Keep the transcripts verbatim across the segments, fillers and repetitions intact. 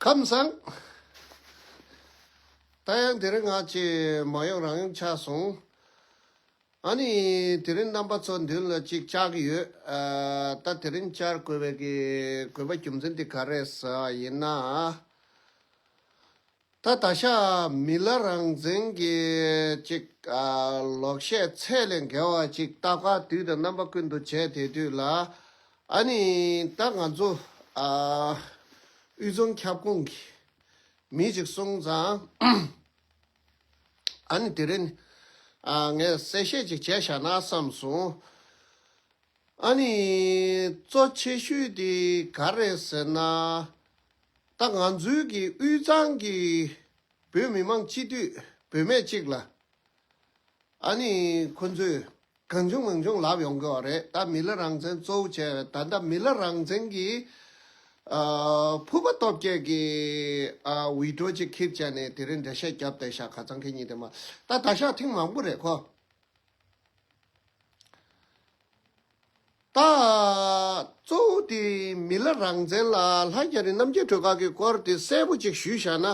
ལམ་སང་། ད་ཡང་དེ་རིང་ང་ཅིག་མ་ཡོང་རང་ཡོང་ཆགས་སོང་། ཨ་ནི་དེ་རིང་རྣམ་པ་ཚོ་མདུན་ལ་ཅིག་བཅར་གྱི་ཡོད། ཨ། ད་དེ་རིང་བཅར་དགོས་པའི་གི་དགོས་པ་རྒྱུ་མཚན་དེ་ག་རེ་རེད་ཟེར་བ་ཡིན་ན། ད་ད་ཆ་མི་ལ་རང་བཙན་གྱི་ཅིག་ཨ། ལོག་བཤད་ཚད་ལས་བརྒལ་བ་ཅིག་ལྟ་བཀའ་དུས་དང་རྣམ་པ་ཀུན་ཏུ་བྱས་དེ་དུས་ལ། ཨ་ནི་ད་ང་ཚོ་ཨ། དབུས་གཙང་ཁྱབ་ཁོངས་ཀྱི་མི་ཅིག་སོང་ཙང་། ཨ་ནི་དེ་རིང་ཨ། ངས་གསལ་བཤད་ཅིག་བྱས་བཞག་ན་བསམ་སོང་། ཨ་ནི་གཙོ་ཆེ་ཤོས་དེ་ག་རེ་ཟེར་ན། ད་ང་ཚོའི་གི་དབུས་གཙང་གི་བོད་མི་མང་སྤྱི་འཐུས་བུད་མེད་ཅིག་ལ། ཨ་ནི་ཁོ་ཚོས་གང་བྱུང་མང་བྱུང་ལབ་ཡོང་གི་བ་རེད། ད་མི་ལ་རང་བཙན་གཙོ་བོ་བྱས་པའི་ད་ལྟ་མི་ལ་རང་བཙན་གྱི་ཨ། ཕུར་པ་སྟོབས་རྒྱས་ཀྱི་ཨ། བི་ཌི་ཡོ་ཅིག་ཁྱེར་བྱས་ནས་དེ་རིང་འགྲེལ་བཤད་བརྒྱབ་བསྡད་ཤག་ཁ་སང་ཁེ་གཉིས་དེ་མ། ད་ད་ཤག་ཐེངས་མང་པོ་རེད་ཁོ། ད་གཙོ་བོ་དེ་མི་ལ་རང་བཙན་ལ་ལྷ་རྒྱ་རི་རྣམ་རྒྱལ་སྒྲོལ་དཀར་གྱི་སྐོར་དེ་གསལ་པོ་ཅིག་ཞུས་བཞག་ན།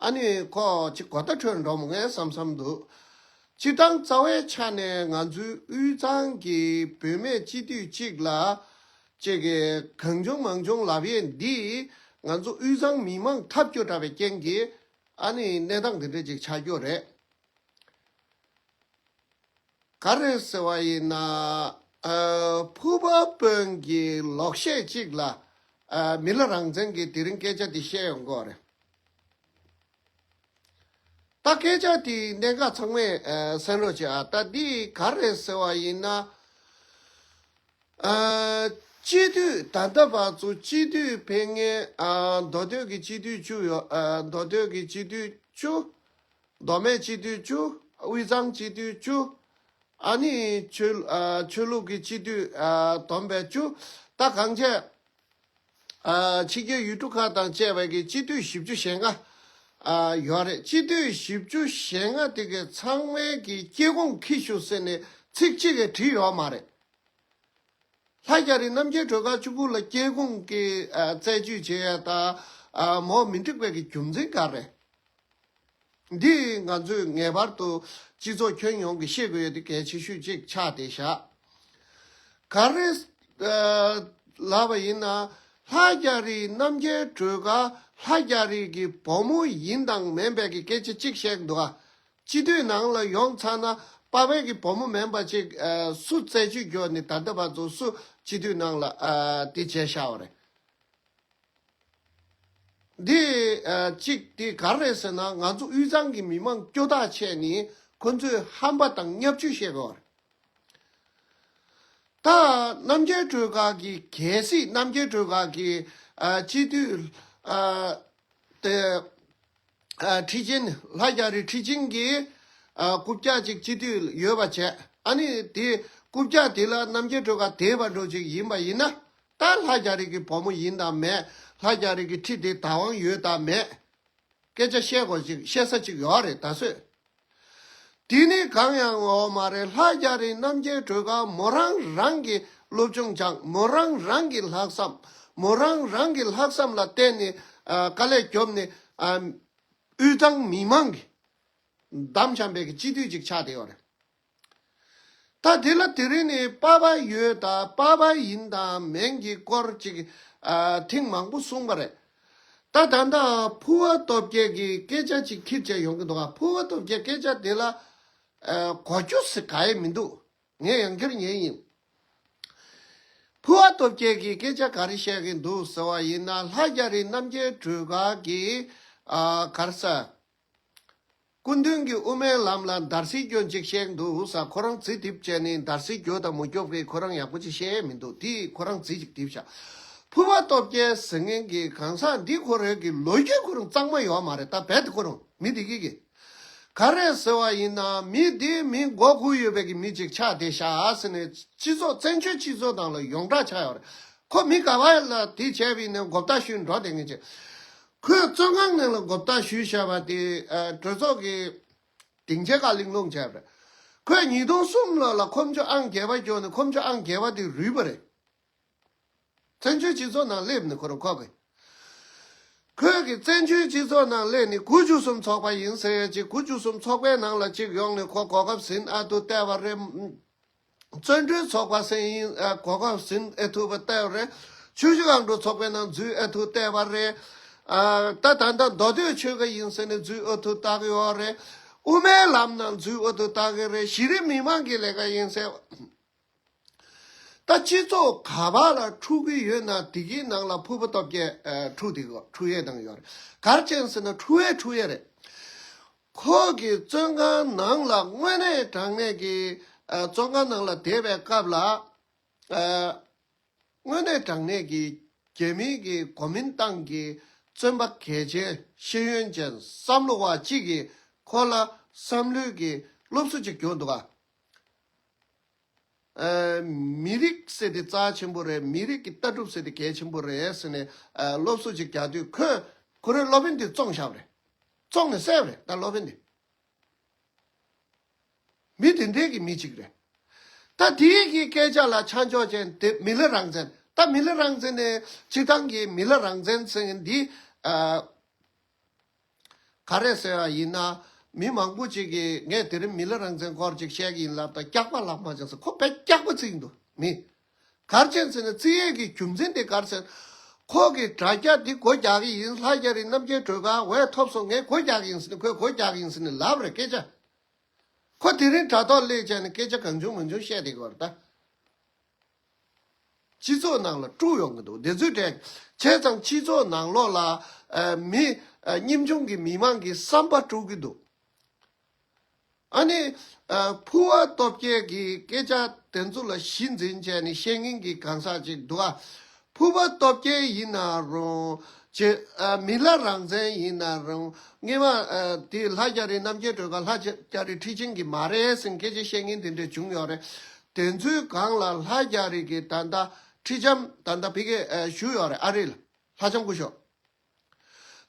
ཨ་ནི་ཁོ་ཅིག་གོ་བརྡ་འཕྲོད་འགྲོ་མོ་ངས་བསམ་བསམ་འདུག་སྤྱིར་བཏང་རྩ་བའི་ཆ་ནས་ང་ཚོའི་དབུས་གཙང་གི་བུད་མེད་སྤྱི་འཐུས་གཅིག་ལ་ཅིག་གིས་གང་བྱུང་མང་བྱུང་ལབ་ཡས་འདིས་ང་ཚོ་དབུས་གཙང་མི་མང་འཐབ་རྒྱུ་འདྲ་བའི་རྐྱེན་གྱིས་ཨ་ནི་གནས་སྟངས་འདི་འདྲ་ཅིག་ཆགས་རྒྱུ་རེད། ག་རེ་ཟེར་བ་ཡིན་ན། ཨ། ཕུར་པ་དཔོན་གྱི་ལོག་བཤད་ཅིག་ལ། ཨ། མི་ལ་རང་བཙན་གྱིས་དེ་རིང་སྐད་ཆ་འདི་བཤད་ཡོང་གི་ཡོད་རེད། ད་སྐད་ཆ་དེའི་གནད་འགག་ཚང་མས་ཨ། གསན་རོགས་བྱེད་ཨ། ད་འདི་ག་རེ་ཟེར་བ་ཡིན་ན། ཨ། སྤྱི་འཐུས་ད་ལྟ་བར་དུ་སྤྱི་འཐུས་ཕེབས་མཁན། ཨ། མདོ་སྟོད་ཀྱི་སྤྱི་འཐུས་བཅུ་ཡོད། ཨ། མདོ་སྟོད་ཀྱི་སྤྱི་འཐུས་བཅུ། མདོ་སྨད་སྤྱི་འཐུས་བཅུ། དབུས་གཙང་སྤྱི་འཐུས་བཅུ། ཨ་ནི་ཆོས། ཨ། ཆོས་ལུགས་ཀྱི་སྤྱི་འཐུས། ཨ། བསྡོམས་པས་བཅུ། ད་གང་བྱས། ཨ། ཕྱི་རྒྱལ་ཡུལ་གྲུ་ཁག་དང་བཅས་པའི་གི་སྤྱི་འཐུས་བཞི་བཅུ་ཞེ་ལྔ། ཨ། ཡོད་རེད། སྤྱི་འཐུས་བཞི་བཅུ་ཞེ་ལྔ་དེ་གའི་ཚང་མའི་གི་སྐྱེ་ཁུངས་ཁྱི་ཤུ་ཟེར་ནས་ཚིག་གཅིག་གིས་བྲིས་ཡོད་མ་རེད། ལྷ་རྒྱ་རི་རྣམ་རྒྱལ་སྒྲོལ་དཀར་བཅུ་དགུ་ལ་སྐྱེ་ཁུངས་ཀྱི་ཨ། རྩད་གཅོད་བྱེད་ཡ་དང་། ཨ། མོ་མི་འགྲིག་པའི་གི་རྒྱུ་མཚན་ག་རེ། འདི་ང་ཚོས་ངེས་པར་དུ་སྤྱི་ཚོགས་ཁྱོན་ཡོངས་ཀྱིས་ཤེས་དགོས་ཡ་དེ་གལ་ཆེ་ཤོས་ཅིག་ཆགས་བསྡད་ཤག་ག་རེ་ལབ་པ་ཡིན་ན། ལྷ་རྒྱ་རི་རྣམ་རྒྱལ་སྒྲོལ་དཀར་ལྷ་རྒྱ་རི་གི་བུ་མོ་ཡིན་དང་མིན་པའི་གི་སྐད་ཆ་གཅིག་བཤད་འདུག་ཨ། སྤྱི་འཐུས་ནང་ལ་ཡོང་ཚར་ན་པ་ཕའི་གི་བུ་མོ་མིན་པ་ཅིག་ཨ། སུ་རྩད་གཅོད་རྒྱོབ་ནས་ད་ལྟ་བར་དུ་སུ་སྤྱི་འཐུས་ནང་ལ་ཨ། དེ་བྱས་བཞག་པ་རེད། འདི་ཨ། གཅིག་དེ་ག་རེ་རེད་ཟེར་ན། ང་ཚོ་དབུས་གཙང་གི་མི་མང་སྐྱོ་ཐག་ཆད་ནས་ཁོ་ཚོས་ཧམ་པ་དང་བརྙས་བཅོས་བཤད་དགོས་པ་རེད། ད་རྣམ་རྒྱལ་སྒྲོལ་དཀར་གྱི། གལ་སྲིད་རྣམ་རྒྱལ་སྒྲོལ་དཀར་གྱི་ཨ། སྤྱི་འཐུས་ཨ། དེ་ཨ། ཁྲི་ཆེན། ལྷ་རྒྱ་རི་ཁྲི་ཆེན་གྱི་ཨ། རྐུབ་བཀྱག་ཅིག་སྤྱི་འཐུས་ཡོད་པ་བྱས། ཨ་ནི་དེ་རྐུབ་བཀྱག་དེ་ལ་རྣམ་རྒྱལ་སྒྲོལ་དཀར་དེད་པ་འདྲ་ཅིག་ཡིན་པ་ཡིན་ན། ད་ལྷ་རྒྱ་རི་གི་བུ་མོ་ཡིན་དང་མེད། ལྷ་རྒྱ་རི་གི་ཁྲི་དེ་བདག་དབང་ཡོད་དང་མེད། སྐད་ཆ་བཤད་དགོས་ཅིག་བཤད་ས་ཅིག་ཡོད་རེད་ད་གཟོད། དེ་ནི་གང་ཡང་ཡོད་མ་རེད། ལྷ་རྒྱ་རི་རྣམ་རྒྱལ་སྒྲོལ་དཀར་མོ་རང་རང་གི་སློབ་སྦྱོང་སྦྱངས། མོ་རང་རང་གི་ལྷག་བསམ། མོ་རང་རང་གི་ལྷག་བསམ་ལ་བརྟེན་ནས་ཨ། དཀའ་ལས་རྒྱོབ་ནས་ཨ། དབུས་གཙང་མི་མང་གི་འདམ་བྱམས་པའི་གི་སྤྱི་འཐུས་ཅིག་ཆགས་བསྡད་ཡོད་རེད། ད་དེ་ལ་དེ་རིང་ནས་པ་ཕ་ཡོད་དང་པ་ཕ་ཡིན་དང་མིན་གྱི་སྐོར་ཅིག་ཨ། ཐེངས་མང་པོ་གསུངས་པ་རེད། ད་ད་ལྟ་ཕུར་པ་སྟོབས་རྒྱལ་གྱི་སྐད་ཆ་ཅིག་ཁྱེར་བྱས་ཡོང་གི་འདུག་ག་ཕུར་པ་སྟོབས་རྒྱལ་སྐད་ཆ་དེ་ལ་ཨ། གོ་རྒྱུ་ཟེར་ག་ཡེ་མི་འདུག་ངས་ཡང་བསྐྱར་ཉན་ཡིན། ཕུར་པ་སྟོབས་རྒྱལ་གྱིས་སྐད་ཆ་ག་རེ་བཤད་ཀྱི་འདུག་ཟེར་བ་ཡིན་ན། ལྷ་རྒྱ་རི་རྣམ་རྒྱལ་སྒྲོལ་དཀར་གྱིས་ཨ། ག་རེ་ཟེར། སྐུ་མདུན་གྱི་དབུ་མའི་ལམ་ལ་འདར་སིག་སྐྱོན་ཅིག་བཤད་འདུག་ས། ཁོ་རང་རྩིས་རྡིབ་བྱས་ནས་འདར་སིག་རྒྱོབ་དང་མ་རྒྱོབ་ཀྱི་ཁོ་རང་ཡག་པོ་ཅིག་བཤད་མི་འདུག་དེ་ཁོ་རང་རྩིས་ཅིག་རྡིབ་བཞག་ཕུར་པ་སྟོབས་རྒྱལ་ཟེར་མཁན་གྱི་གང་ཟག་འདི་ཁོ་རང་གི་ལོ་རྒྱུས་ཁོ་རང་གཙང་མ་ཡོད་མ་རེད། ད་རྦད་དེ་ཁོ་རང་མི་འདི་གི་གི་ག་རེ་ཟེར་བ་ཡིན་ན། མི་འདི་མི་མགོ་སྒུར་ཡོད་པའི་གི་མི་ཅིག་ཆགས་བསྡད་ཤག་ཟེར་ནས་སྤྱི་ཚོགས་བཙན་བྱོལ་སྤྱི་ཚོགས་ནང་ལ་ཡོངས་གྲགས་ཆགས་ཡོད་རེད། ཁོ་མི་ག་བ་ལ་དེ་བྱས་པ་ཡིན་ན་མགོ་བཏགས་ཞུས་འགྲོ་བསྡད་མཁན་ཅིག་ཁོས་བཙོན་ཁང་ནང་ལ་མགོ་བཏགས་ཞུས་བཞག་པ་དེ་ཨ། གྲོས་ཚོགས་ཀྱི་སྡིངས་ཆའི་ཁ་གླེང་སློང་བྱས་པ་རེད། ཁོས་ཉིས་སྟོང་གསུམ་ལོ་ལ་ཁོམ་ཆུ་ཨང་བརྒྱད་པ་བསྐྱོན་ནས་ཁོམ་ཆུ་ཨང་བརྒྱད་པ་དེ་རུལ་བ་རེད། བཙན་བྱོལ་སྤྱི་ཚོགས་ནང་སླེབས་ནས་ཁོ་རང་ཁོག་གི། ཁོས་ཀྱི་བཙན་བྱོལ་སྤྱི་ཚོགས་ནང་སླེབས་ནས་དགུ་བཅུ་གསུམ་ཚོགས་པ་ཡིན་ཟེར་ཡས་ཅིག་དགུ་བཅུ་གསུམ་ཚོགས་པའི་ནང་ལ་ཅིག་ཡོང་ནས་ཁོ་གོ་སྐབས་ཟིན་ཨ་ཐུ་བལྟས་པ་རེད། བཙོན་གྲོལ་ཚོགས་པ་ཟེར་ཡིན་ཨ་གོ་སྐབས་ཟིན་ཨེ་ཐུབ་པ་བལྟས་པ་རེད། ཆུ་བཞི་སྒང་དྲུག་ཚོགས་པའི་ནང་འཛུལ་ཨེ་ཐུབ་བལྟས་པ་རེད། ཨ་ད་ད་ལྟ་མདོ་སྟོད་ཆོལ་ཁ་ཡིན་ཟེར་ནས་འཛུལ་ཨེ་ཐུབ་བལྟ་གི་ཡོད་རེད། དབུ་མའི་ལམ་ནང་འཛུལ་ཨེ་ཐུབ་བལྟ་གི་རེད། གཞི་རིམ་མི་མང་གི་ལས་ཀ་ཡིན་ཟེར། ད་སྤྱི་ཚོགས་ག་པ་ལ་འཁྲུག་གི་ཡོད་ན་དེ་གའི་ནང་ལ་ཕུར་པ་སྟོབས་རྒྱལ་ཨ་འཁྲུག་དེ་གོ་འཁྲུག་ཡས་དང་ཡོད་རེད། ག་རེ་བྱས་ཟེར་ན་འཁྲུག་ཡས་འཁྲུག་ཡས་རེད། ཁོ་གི་བཙོན་ཁང་ནང་ལ་དངོས་གནས་དྲང་གནས་ཀྱི་ཨ་བཙོན་ཁང་ནང་ལ་བསྡད་པའི་སྐབས་ལ་ཨ་དངོས་གནས་དྲང་གནས་ཀྱི་རྒྱ་མིའི་གི་གོ་མིན་ཏང་གི་བཙོན་པ་གལ་ཆེ་ཤེས་ཡོན་ཅན་བསམ་བློ་བ་གཅིག་གིས་ཁོ་ལ་བསམ་བློའི་གི་སློབ་གསོ་ཅིག་བསྐྱོན་འདུག་ག་ཨ་མི་རིགས་ཟེར་དེ་རྩ་ཆེན་པོ་རེད། མི་རིགས་ཀྱི་ལྟ་གྲུབ་ཟེར་དེ་གལ་ཆེན་པོ་རེད་ཟེར་ནས་ཨ་སློབ་གསོ་ཅིག་རྒྱག་དུས་ཁོས་ཁོ་རའི་སློབ་དཔོན་དེ་བཙོང་བཞག་པ་རེད། བཙོང་ནས་བསད་པ་རེད་ད་སློབ་དཔོན་དེ། མི་དེ་འདྲའི་གི་མི་གཅིག་རེད། ད་དེའི་གི་སྐད་ཆ་ལ་ཆ་འཇོག་བྱས་དེ་མི་ལ་རང་བཙན། ད་མི་ལ་རང་བཙན་ནས་སྤྱིར་བཏང་གི་མི་ལ་རང་བཙན་ཟེར་མཁན་འདི་ཨ། ག་རེ་ཟེར་བ་ཡིན་ན། མི་མང་པོ་ཅིག་གིས་ངས་དེ་རིང་མི་ལ་རང་བཙན་སྐོར་ཅིག་བཤད་ཀྱི་ཡིན་ལབ་ད་སྐྱག་པ་ལབ་མ་བྱུང་ཟེར། ཁོ་དཔེ་སྐྱག་པ་བརྩི་གི་འདུག་མི། ག་རེ་བྱས་ཟེར་ན་བརྩི་ཡས་ཀྱི་རྒྱུ་མཚན་དེ་ག་རེ་ཟེར། ཁོ་གི་དྲ་རྒྱ་འདི་སྒོ་རྒྱག་གི་ཡིན། ལྷ་རྒྱ་རི་རྣམ་རྒྱལ་སྒྲོལ་དཀར་འོས་ཐོབ་སོང་། ངས་སྒོ་རྒྱག་གི་ཡིན་ཟེར་ནས་ཁོས་སྒོ་རྒྱག་གི་ཡིན་ཟེར་ནས་ལབ་རེད་སྐད་ཆ། ཁོ་དེ་རིང་དྲ་ཐོག་སླེབས་བྱས་ནས་སྐད་ཆ་གང་བྱུང་མང་བྱུང་བཤད་བསྡད་ཀྱི་ཡོད་རེད་ད། སྤྱི་ཚོགས་ནང་ལ་དཀྲུག་ཡོང་གི་འདུག་དེ་ཚོའི་གྲས་བྱས་ཙང་སྤྱི་ཚོགས་ནང་ལོགས་ལ་ཨ་མི་ཨ་ཉམ་ཆུང་གི་མི་མང་གི་བསམ་པ་དཀྲུག་གི་འདུག་ཨ་ནི་ཨ་ཕུར་པ་སྟོབས་རྒྱལ་གྱི་སྐད་ཆ་དེ་ཚོ་ལ་གཞི་འཛིན་བྱས་ནས་བཤད་མཁན་གྱི་གང་ཟག་ཅིག་འདུག་ཨ། ཕུར་པ་སྟོབས་རྒྱལ་ཡིན་ན་རུང་། ཅེ་ཨ་མི་ལ་རང་བཙན་ཡིན་ན་རུང་། སྔོན་མ་ཨ་དེ་ལྷ་རྒྱ་རི་རྣམ་རྒྱལ་སྒྲོལ་དཀར་ལྷ་རྒྱ་རི་ཁྲི་ཆེན་གྱི་མ་རེད་ཟེར་སྐད་ཆ་བཤད་མཁན་དེ་འདྲ་བྱུང་ཡོད་རེད། དེ་ཚོའི་སྒང་ལ་ལྷ་རྒྱ་རི་གི་ད་ལྟ་ཁྲི་ལྕམ་ད་ལྟ་ཕ་གིར་ཨ་བཞུགས་ཡོད་རེད་ཨ་རི་ལ། ལྷ་ལྕམ་སྐུ་ཞབས།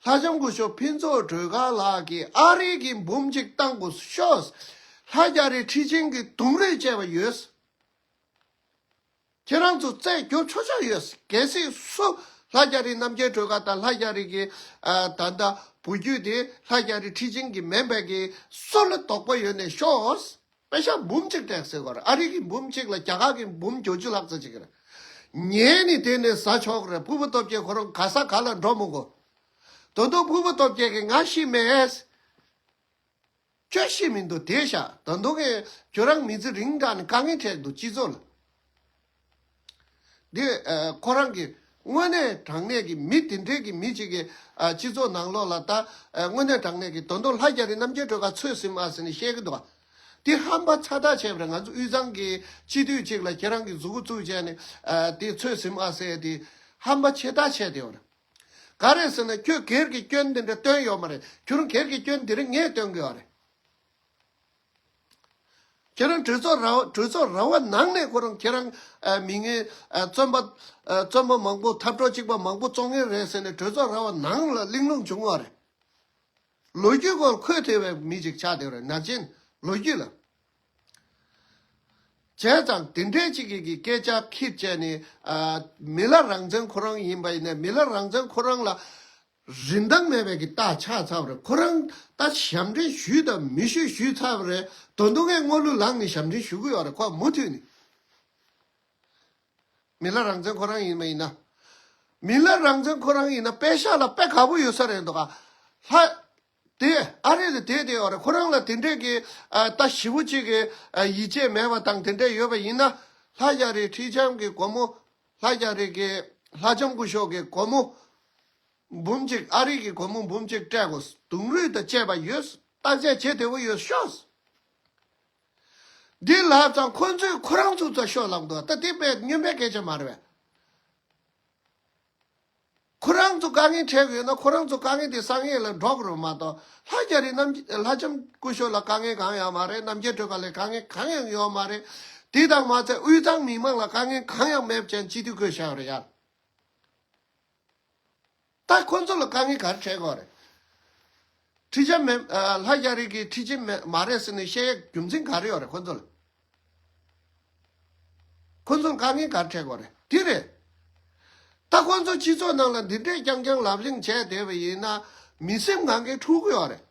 ལྷ་ལྕམ་སྐུ་ཞབས་ཕུན་ཚོགས་སྒྲོལ་དཀར་ལགས་ཀྱིས་ཨ་རི་གི་འབུམ་གཅིག་བཏང་དགོས་ཤོག་ལྷ་རྒྱ་རི་ཁྲི་ཆེན་གྱི་གདུང་རེས་བཅས་པ་ཡོད། ཁྱེད་རང་ཚོ་རྩད་རྒྱོབ་ཆོག་ཆོག་ཡོད། གལ་སྲིད་སུ་ལྷ་རྒྱ་རི་རྣམ་རྒྱལ་སྒྲོལ་དཀར་དང་ལྷ་རྒྱ་རི་གི་ཨ་ད་ལྟ་བུ་རྒྱུད་དེ་ལྷ་རྒྱ་རི་ཁྲི་ཆེན་གྱི་མིན་པའི་གི་སུ་ལ་དོགས་པ་ཡོད་ནས་ཤོག་པེ་ཤག་འབུམ་གཅིག་སྤྲད་ཟེར་བ་རེད། ཨ་རི་གི་འབུམ་གཅིག་ལ་རྒྱ་གར་གི་འབུམ་བརྒྱད་ཅུ་ལྷག་ཙམ་ཅིག་རེད། ཉན་ནས་དེ་ནས་ཟ་ཆོག་གི་རེད། ཕུར་པ་སྟོབས་རྒྱལ་ཁོ་རང་ག་ས་ག་ལ་འགྲོ་མི་དགོས། ད་དུང་ཕུར་པ་སྟོབས་རྒྱལ་གྱིས་ང་ཤི་མེད། ཁྱོད་ཤི་མི་འདུག་བསྡད་ཤག་ད་དུང་ངས་ཁྱོད་རང་མི་ཚེ་རིང་དྲགས་ནས་དཀའ་ངལ་འཕྲད་འདུག་སྤྱི་ཚོགས་ལ། འདི་ཨ་ཁོ་རང་གི་དངོས་གནས་དྲང་གནས་ཀྱི་མི་དེ་འདྲས་ཀྱི་མི་གཅིག་གིས་ཨ་སྤྱི་ཚོགས་ནང་ལོགས་ལ་ད་ཨ་དངོས་གནས་དྲང་གནས་ཀྱི་ད་དུང་ལྷ་རྒྱ་རི་རྣམ་རྒྱལ་སྒྲོལ་དཀར་ཚོད་ཟིན་ཨ་ཟེར་ནས་བཤད་ཀྱི་འདུག་ག་དེ་ཧམ་པ་ཚ་ཐག་ཆད་པ་རེད། ང་ཚོ་དབུས་གཙང་གི་སྤྱི་འཐུས་གཅིག་ལ་ཁྱེད་རང་གིས་མཛུབ་གུ་བཙུགས་བྱས་ནས་ཨ་དེ་ཚོད་ཟིན་ཨ་ཟེར་དེ་ཧམ་པ་ཆེ་ཐག་ཆད་དེ་ཡོད་རེད། ག་རེ་ཟེར་ན་ཁྱོད་སྒེར་གྱི་སྐྱོན་འདི་འདྲ་བཏོན་ཡོད་མ་རེད། ཁྱོད་རང་སྒེར་གྱི་སྐྱོན་འདི་རིགས་ངས་བཏོན་གི་ཡོད་རེད། ཁྱེད་རང་གྲོས་ཚོགས་ར་བ་གྲོས་ཚོགས་ར་བ་ནང་ནས་ཁོ་རང་ཁྱེད་རང་ཨ་མི་ངན་ཨ་བཙོན་པ་ཨ་བཙོན་པ་མང་པོ་འཐབ་གྲོགས་གཅིག་པ་མང་པོ་བཙོང་མཁན་རེད་ཟེར་ནས་གྲོས་ཚོགས་ར་བ་ནང་ལ་གླེང་སློང་བྱུང་བ་རེད། ལོ་རྒྱུས་སྐོར་འཁོད་ཐེབས་པའི་མི་ཅིག་ཆགས་བསྡད་པ་རེད། ནག་ཅན་ལོ་རྒྱུས་ལ། བྱས་ཙང་དེ་འདྲའི་ཅིག་གི་གི་སྐད་ཆ་ཁྱེར་བྱས་ནས་ཨ་མི་ལ་རང་བཙན་ཁོ་རང་ཡིན་པ་ཡིན་ན་མི་ལ་རང་བཙན་ཁོ་རང་ལ་རིན་ཐང་མེད་པའི་གི་རྟགས་ཆགས་ཚར་བ་རེད། ཁོ་རང་ད་ཞབས་འདྲེན་ཞུས་དང་མི་ཞུས་ཞུས་ཚར་བ་རེད། ད་དུང་ངས་སྔོན་ལུགས་ལངས་ནས་ཞབས་འདྲེན་ཞུ་གི་ཡོད་རེད། ཁོ་མུ་མཐུད་ནས། མི་ལ་རང་བཙན་ཁོ་རང་ཡིན་པ་ཡིན་ན། མི་ལ་རང་བཙན་ཁོ་རང་ཡིན་ན་པེ་ཤག་ལ་དཔེ་དགའ་པོ་ཡོད་ས་རེད་འདུག་ག་ལྷ། དེ་ཨ་རི་ལ་དེ་དེ་ཡོད་རེད། ཁོ་རང་ལ་དེ་འདྲས་ཀྱི་ཨ་ད་ཞི་བོ་གཅིག་གི་ཨ་ཡིད་ཆེས་མེད་པ་དང་དེ་འདྲས་ཡོད་པ་ཡིན་ན། ལྷ་རྒྱ་རི་ཁྲི་ལྕམ་གྱི་སྒོར་མོ། ལྷ་རྒྱ་རི་གི་ལྷ་ལྕམ་སྐུ་ཞབས་ཀྱི་སྒོར་མོ་འབུམ་གཅིག་ཨ་རི་གི་སྒོར་མོ་འབུམ་གཅིག་སྤྲད་དགོས། གདུང་རུས་དང་བཅས་པ་ཡོད། བརྟག་དཔྱད་བྱེད་བདེ་བོ་ཡོད་ཤོག་འདི་ལབ་ཙང་ཁོ་ཚོས་ཁོ་རང་ཚོ་ཚོ་ཤོག་ལབ་འདུག་ད་དེ་དཔེ་སྨྱོན་པའི་སྐད་ཆ་མ་རེད་པས། ཁོ་རང་ཚོ་དཀའ་ངལ་འཕྲད་ཀྱི་ཡོད་ན་ཁོ་རང་ཚོ་དཀའ་ངལ་དེ་སང་ཡས་ལ་འགྲོ་དགོས་རེད་མ་གཏོགས། ལྷ་རྒྱ་རི་རྣམ་ལྷ་ལྕམ་སྐུ་ཞབས་ལ་དཀའ་ངལ་གང་ཡང་མ་རེད། རྣམ་རྒྱལ་སྒྲོལ་དཀར་ལ་དཀའ་ངལ་གང་ཡང་ཡོད་མ་རེད། དེ་དང་མ་ཚད་དབུས་གཙང་མི་མང་ལ་དཀའ་ངལ་གང་ཡང་མེད་ཅན་སྤྱི་འཐུས་བསྐོས་བཞག་ཡོད་རེད་ཡ། ད་ཁོ་ཚོ་ལ་དཀའ་ངལ་ག་རེ་འཕྲད་ཀྱི་ཡོད་རེད། ཁྲི་ལྕམ་མེད་ཨ་ལྷ་རྒྱ་རི་གི་ཁྲི་ལྕམ་མེད་མ་རེད་ཟེར་ནས་བཤད་ཡས་རྒྱུ་མཚན་ག་རེ་ཡོད་རེད་ཁོ་ཚོ་ལ། ཁོ་ཚོར་དཀའ་ངལ་ག་རེ་འཕྲད་ཀྱི་ཡོད་རེད། དེ་རེད། ད་ཁོང་ཚོ་སྤྱི་ཚོགས་ནང་ལ་འདི་འདྲས་རྐྱང་རྐྱང་ལབ་གླེང་བྱས་བསྡད་པ་ཡིན་ན། མི་སེམས་ངང་གིས་འཁྲུག་གི་ཡོད་རེད།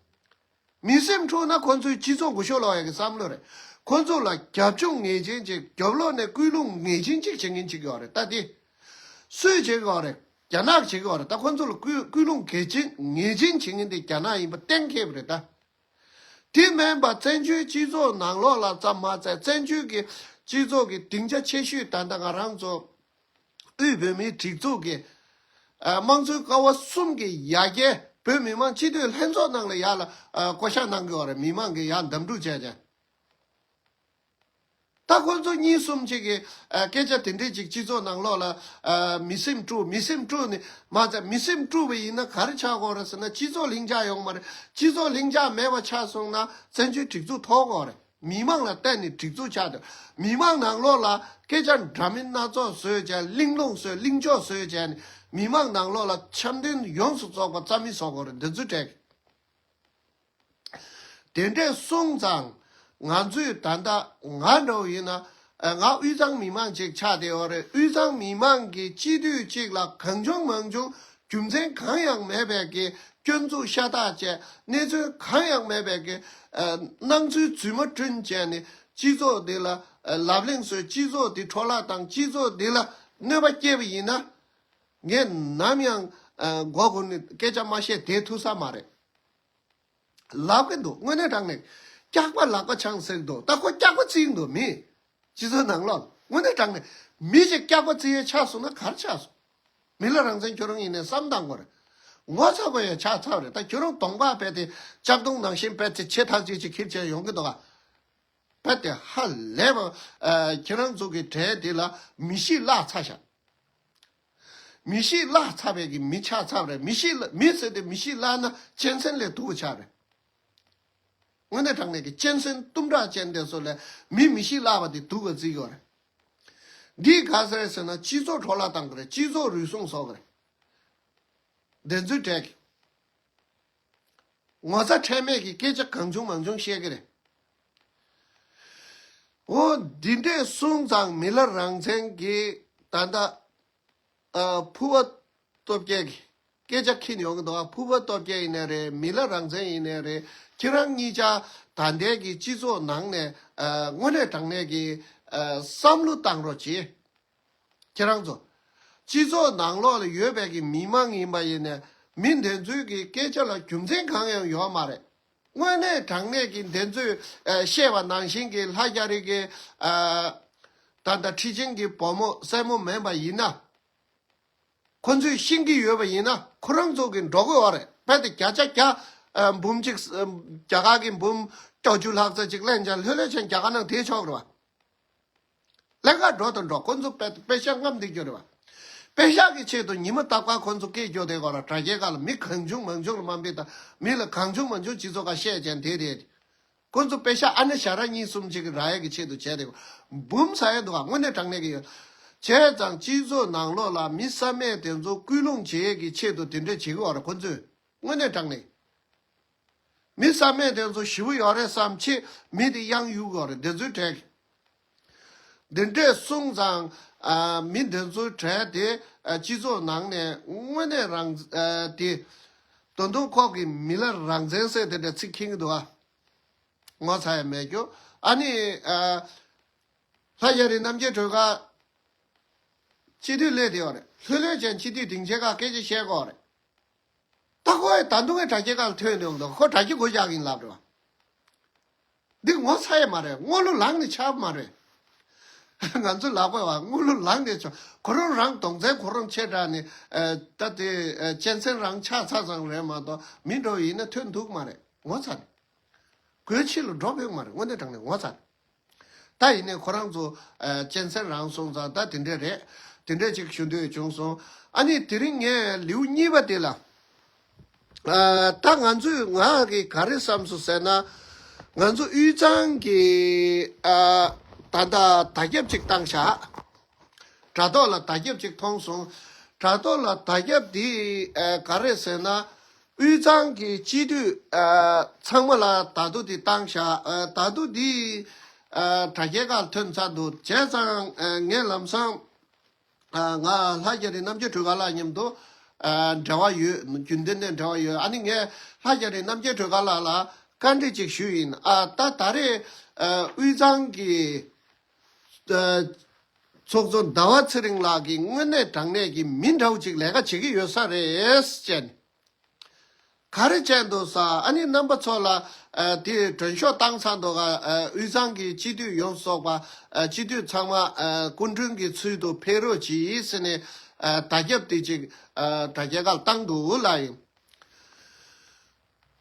མི་སེམས་འཁྲུག་ན་ཁོང་ཚོའི་སྤྱི་ཚོགས་འགུལ་ཤོག་ལོག་ཡ་གི་བསམ་བློ་རེད། ཁོང་ཚོ་ལ་རྒྱབ་ལྗོངས་ངེས་ཅན་ཅིག་རྒྱབ་ལོགས་ནས་སྐུལ་སློང་ངེས་ཅན་ཅིག་བྱེད་མཁན་ཅིག་ཡོད་རེད། ད་དེ་སུས་བྱེད་ཀྱི་ཡོད་རེད། རྒྱ་ནག་བྱེད་ཀྱི་ཡོད་རེད། ད་ཁོང་ཚོ་ལ་སྐུལ་སྐུལ་སློང་གལ་ཆེན་ངེས་ཅན་བྱེད་མཁན་དེ་རྒྱ་ནག་ཡིན་པ་གཏན་འཁེལ་བ་རེད་ད། དེ་མིན་པ་བཙན་བྱོལ་སྤྱི་ཚོགས་ནང་ལོགས་ལ་ཙམ་མ་ཚད། བཙན་བྱོལ་གྱི་སྤྱི་ཚོགས་ཀྱི་སྡིངས་ཆ་ཆེ་ཤོས་ད་ལྟ་ང་རང་ཚོ་དབུས་བོད་མིའི་སྒྲིག་འཛུགས་ཀྱི་ཨ་དམངས་གཙོའི་ཀ་བ་གསུམ་གྱི་ཡ་གྱལ་བོད་མི་མང་སྤྱི་འཐུས་ལྷན་ཚོགས་ནང་ལ་ཡར་ལ་ཨ་བསྐོ་བཞག་གནང་གི་ཡོད་རེད། མི་མང་གིས་ཡར་འདེམས་སྒྲུག་བྱས་བྱས། ད་ཁོ་ཚོ་གཉིས་གསུམ་ཅིག་གིས་ཨ་སྐད་ཆ་དེ་འདྲས་ཅིག་སྤྱི་ཚོགས་ནང་ལོགས་ལ་ཨ་མི་སེམས་དཀྲུག་མི་སེམས་དཀྲུག་ནི་མ་ཚད། མི་སེམས་དཀྲུག་པ་ཡིན་ན་ག་རེ་ཆགས་ཀྱི་ཡོད་རེད་ཟེར་ན། སྤྱི་ཚོགས་ལྷིང་འཇགས་ཡོང་མ་རེད། སྤྱི་ཚོགས་ལྷིང་འཇགས་མེད་པ་ཆགས་སོང་ན་བཙན་བྱོལ་སྒྲིག་འཛུགས་ཐོར་ཀྱི་ཡོད་རེད། མི་མང་ལ་བརྟེན་ནས་སྒྲིག་འཛུགས་ཆགས་འདུག་མི་མང་ནང་ལོགས་ལ་སྐད་ཆ་འདྲ་མིན་སྣ་ཚོགས་བཟོས་བྱས། གླེང་སློང་བཟོས། གླེང་ཕྱོགས་བཟོས་བྱས་ནས་མི་མང་ནང་ལོགས་ལ་འཆམ་མཐུན་ཡོངས་སུ་རྫོགས་པ་རྩ་མེད་བཟོ་དགོས་རེད། འདི་ཚོའི་གྲས་དེ་འདྲས་སོང་ཙང་། ང་ཚོས་ད་ལྟ་ང་འདྲ་བོ་ཡིན་ན། ཨ་ང་དབུས་གཙང་མི་མང་ཅིག་ཆགས་བསྡད་ཡོད་རེད། དབུས་གཙང་མི་མང་གི་སྤྱི་འཐུས་གཅིག་ལ་གང་བྱུང་མང་བྱུང་རྒྱུ་མཚན་གང་ཡང་མེད་པའི་གི་སྐྱོན་འཛུགས་ཤ་སྟག་བྱས། གནས་ཚུལ་གང་ཡང་མེད་པའི་གི་ཨ་སྣང་ཚུལ་རྫུན་མ་བསྐྲུན་བྱས་ནས་སྤྱི་ཚོགས་འདི་ལ་ཨ་ལབ་གླེང་བཟོས། སྤྱི་ཚོགས་འདི་འཕྲོ་བརླག་བཏང་། སྤྱི་ཚོགས་འདི་ལ་གནོད་པ་སྐྱེལ་བ་ཡིན་ན། ངས་ནམ་ཡང་ཨ་མགོ་སྒུར་ནས་སྐད་ཆ་མ་བཤད་བསྡད་ཐུབ་ས་མ་རེད། ལབ་གི་འདུག་དངོས་གནས་དྲང་གནས། སྐྱག་པ་ལག་པ་འཆང་ཟེར་འདུག་ད་ཁོ་སྐྱག་པ་བརྩིས་འདུག་མི་སྤྱི་ཚོགས་ནང་ལོགས་དངོས་གནས་དྲང་གནས་མི་ཞིག་སྐྱག་པ་བརྩི་ཡས་ཆགས་སོང་ན་ག་རེ་ཆགས་སོང་། མི་ལ་རང་བཙན་ཁྱོད་རང་ཡིན་ནའི་བསམ་བཏང་དགོས་རེད། ངོ་ཚ་དགོས་ཡས་ཆགས་ཚར་རེད། ད་ཁྱོད་རང་གདོང་པ་རྦད་དེ་ལྕགས་གདོང་ནང་བཞིན་རྦད་དེ་ཕྱེ་ཐག་ཅིག་ཅིག་ཁྱེར་བྱས་ཡོང་གི་འདུག་ག་རྦད་དེ་ཧ་ལས་པ། ཨ་ཁྱེད་རང་ཚོ་གི་གྲས་དེ་ལ་མི་གཤིས་བརླག་ཚར་ཤག་མི་གཤིས་བརླག་ཚར་བའི་གི་མི་ཆགས་ཚར་རེད། མི་གཤིས་བརླག་མི་ཟེར་ཏེ་མི་གཤིས་བརླག་ན་གཅན་གཟན་ལས་སྡུག་པ་ཆགས་རེད། དངོས་གནས་དྲང་གནས་ཀྱི་གཅན་གཟན་གཏུམ་དྲག་ཅན་དེ་ཚོ་ལས་མི་མི་གཤིས་བརླག་པ་དེ་སྡུག་པ་བརྩི་གི་ཡོད་རེད། འདིས་ག་ཟེར་ཟེར་ན་སྤྱི་ཚོགས་འཕྲོ་བརླག་བཏང་གི་རེད། སྤྱི་ཚོགས་རུལ་སུངས་བཟོ་གི་རེད། དེ་ཚོའི་གྲས་ཀྱི་ངོ་ཚ་ཁྲེལ་མེད་ཀྱི་སྐད་ཆ་གང་བྱུང་མང་བྱུང་བཤད་ཀྱི་རེད། འོ་འདི་འདྲས་སོང་ཙང་མི་ལ་རང་བཙན་གྱི་ད་ལྟ་ཨ་ཕུར་པ་སྟོབས་རྒྱལ་གྱི་སྐད་ཆ་འཁྱེར་ཡོང་གི་འདུག་ཨ་ཕུར་པ་སྟོབས་རྒྱལ་ཡིན་ནའི་རེད། མི་ལ་རང་བཙན་ཡིན་ནའི་རེད། ཁྱེད་རང་གཉིས་ཆ་ད་ལྟའི་གི་སྤྱི་ཚོགས་ནང་ནས་ཨ་དངོས་གནས་དྲང་གནས་ཀྱི་ཨ་བསམ་བློ་བཏང་རོགས་གྱིས། ཁྱེད་རང་ཚོ། སྤྱི་ཚོགས་ནང་ལོགས་ལ་ཡོད་པའི་གི་མི་མང་ཡིན་པ་ཡིན་ནའི་མི་འདི་ཚོའི་གི་སྐད་ཆ་ལ་རྒྱུ་མཚན་གང་ཡང་ཡོད་མ་རེད། དངོས་གནས་དྲང་གནས་ཀྱི་འདི་ཚོས་ཨ་བཤད་པ་ནང་བཞིན་གྱི་ལྷ་རྒྱ་རི་གི་ཨ་ད་ལྟ་ཁྲི་ཆེན་གྱི་བུ་མོ་སྲས་མོ་མིན་པ་ཡིན་ན། ཁོ་ཚོས་ཤེས་ཀྱི་ཡོད་པ་ཡིན་ན་ཁོ་རང་ཚོ་གི་འགྲོ་དགོས་པ་རེད། རྦད་དེ་བརྒྱ་ཆ་བརྒྱ་ཨ་འབུམ་གཅིག་ཨ་རྒྱ་གར་གྱི་འབུམ་བརྒྱད་ཅུ་ལྷག་ཙམ་ཅིག་ལེན་ཀྱང་ལྷོད་ལྷོད་བྱས་རྒྱ་གར་ནང་བསྡད་ཆོག་གི་རེད་བ། ལས་ཀ་འགྲོ་དང་འགྲོ། ཁོ་ཚོ་པེ་པེ་ཤག་རྔམ་བསྡད་རྒྱུ་རེད་བ། པེ་ཤག་གི་ཆེད་དུ་ཉི་མ་རྟག་པར་ཁོ་ཚོ་སྐད་རྒྱོབ་བསྡད་དགོས་ར། དྲ་རྒྱའི་སྒང་ལ་མི་གང་བྱུང་མང་བྱུང་ལ་དམའ་འབེབས་དང་མི་ལ་གང་བྱུང་མང་བྱུང་སྤྱི་ཚོགས་ཁ་བཤད་ཀྱང་དེ་རེད། ཁོ་ཚོ་པེ་ཤག་ཨ་ནེ་ཞ་ར་གཉིས་གསུམ་ཅིག་གི་རག་ཡས་ཀྱི་ཆེད་དུ་བྱས་ཏེ་འབུམ་ཟ་ཡས་འདུག་ག་དངོས་གནས་དྲང་གནས་ཀྱི་ཡོད། བྱས་ཙང་སྤྱི་ཚོགས་ནང་ལོགས་ལ་མི་བསམ་མེད་དེ་ཚོ་སྐུལ་སློང་བྱེད་ཡས་ཀྱི་ཆེད་དུ་དེ་འདྲ་བྱེད་ཀྱི་ཡོད་རེད་ཁོ་ཚོས། དངོས་གནས་དྲང་གནས། མི་བསམ་མེད་དེ་ཚོ་ཞེ་པོ་ཡོད་རེད་བསམ་ཆེད་མི་དེ་གཡང་གཡུག་ཡོད་རེད། དེ་ཚོའི་གྲས་ཀྱི། འདི་འདྲས་སོང་ཙང་ཨ་མི་འདི་ཚོའི་གྲས་དེ་ཨ་སྤྱི་ཚོགས་ནང་ནས་དངོས་གནས་རང་ཨ་དེ་ད་དུང་ཁོག་གི་མི་ལ་རང་བཙན་ཟེར་དེ་འདྲ་ཚིག་འཁྱེར་གྱི་འདུག་ཨ། ངོ་ཚ་ཡ་མེད་རྒྱུ། ཨ་ནི་ཨ་ལྷ་རྒྱ་རི་རྣམ་རྒྱལ་སྒྲོལ་དཀར་སྤྱི་འཐུས་སླེབས་བསྡད་ཡོད་རེད། ལྷོད་ལྷོད་བྱས་སྤྱི་འཐུས་སྡིངས་ཆའི་སྒང་སྐད་ཆ་བཤད་ཀྱི་ཡོད་རེད། ད་ཁོ་ཡི་ད་དུང་ཡང་དྲ་རྒྱའི་སྒང་ལ་ཐོན་ཡོང་འདུག་ཁོ་དྲ་རྒྱ་སྒོ་རྒྱག་གིན་ལབ་རེད་བ། འདི་ངོ་ཚ་ཡས་མ་རེད། སྔོན་ལ་ལངས་ནས་ཆགས་མ་རེད། ང་ཚོ་ལབ་དགོས་བ། སྔོན་ལ་ལངས་ནས་ཆོག་ཁོ་རང་རང་གདོང་བཙན་ཁོ་རང་ཆེ་དྲགས་ནས་ཨ་ད་དེ་ཨ་གཅན་གཟན་རང་ཆགས་ཚར་ཙང་རེད་མ་གཏོགས་མི་འགྲོ་ཡིན་ན་ཐོན་ཐུབ་མ་རེད། ངོ་ཚ་རེད། སྒོའི་ཕྱི་ལ་འགྲོ་ཕོད་མ་རེད། དངོས་གནས་དྲང་གནས་ངོ་ཚ་རེད། ད་ཡིན་ནའི་ཁོ་རང་ཚོ་ཨ་གཅན་གཟན་རང་སོང་ཙང་ད་དེ་འདྲས་རེད། དེ་འདྲས་ཅིག་ཞུ་འདོད་བྱུང་སོང་། ཨ་ནི་དེ་རིང་ངས་ལེའུ་གཉིས་པ་དེ་ལ་ཨ་ད་ང་ཚོས་ང་གིས་ག་རེ་བསམ་སོང་ཟེར་ན། ང་ཚོ་དབུས་གཙང་གི་ཨ་ད་ལྟ་བརྡ་ཁྱབ་ཅིག་བཏང་ཤག་དྲ་ཐོག་ལ་བརྡ་ཁྱབ་ཅིག་མཐོང་སོང་། དྲ་ཐོག་ལ་བརྡ་ཁྱབ་འདི་ཨ་ག་རེ་ཟེར་ན། དབུས་གཙང་གི་སྤྱི་འཐུས་ཨ་ཚང་མ་ལ་བརྡ་ཐོ་འདི་བཏང་ཤག་ཨ་བརྡ་ཐོ་འདི་ཨ་དྲ་རྒྱའི་སྒང་ཐོན་ཚར་འདུག་བྱས་ཙང་ཨ་ངས་ལམ་སང་ ང་ལྷ་རྒྱ་རི་རྣམ་རྒྱལ་སྒྲོལ་དཀར་ལགས་མཉམ་དུ་འབྲེལ་བ་ཡོད། རྒྱུན་ལྡན་ནས་འབྲེལ་བ་ཡོད། ཨ་ནི་ངས་ལྷ་རྒྱ་རི་རྣམ་རྒྱལ་སྒྲོལ་དཀར་ལགས་ལ་བཀའ་འདྲི་ཅིག་ཞུས་ཡིན། ཨ་ད་ད་རེས་དབུས་གཙང་གི་ཚོགས་གཙོ་ཟླ་བ་ཚེ་རིང་ལགས་ཀྱིས་དངོས་གནས་དྲང་གནས་ཀྱི་མི་འདྲ་བོ་ཅིག་ལས་ཀ་བྱེད་ཀྱི་ཡོད་ས་རེད་ཅེས། ག་རེ་བྱས་འདུག་ཟེར། ཨ་ནི་རྣམ་པ་ཚོ་ལ་ཨ་དེ་མགྲོན་ཤོག་བཏང་ཚར་འདུག་ག་ཨ་དབུས་གཙང་གི་སྤྱི་འཐུས་ཡོངས་སུ་རྫོགས་པ་ཨ་སྤྱི་འཐུས་ཚང་མ་ཨ་སྐུ་མགྲོན་གྱི་ཚུལ་དུ་ཕེབས་རོགས་གྱིས་ཟེར་ནས་ཨ་བརྡ་ཁྱབ་དེ་ཅིག་ཨ་དྲ་རྒྱ་ཁར་བཏང་འདུག་ལ་ཡིན།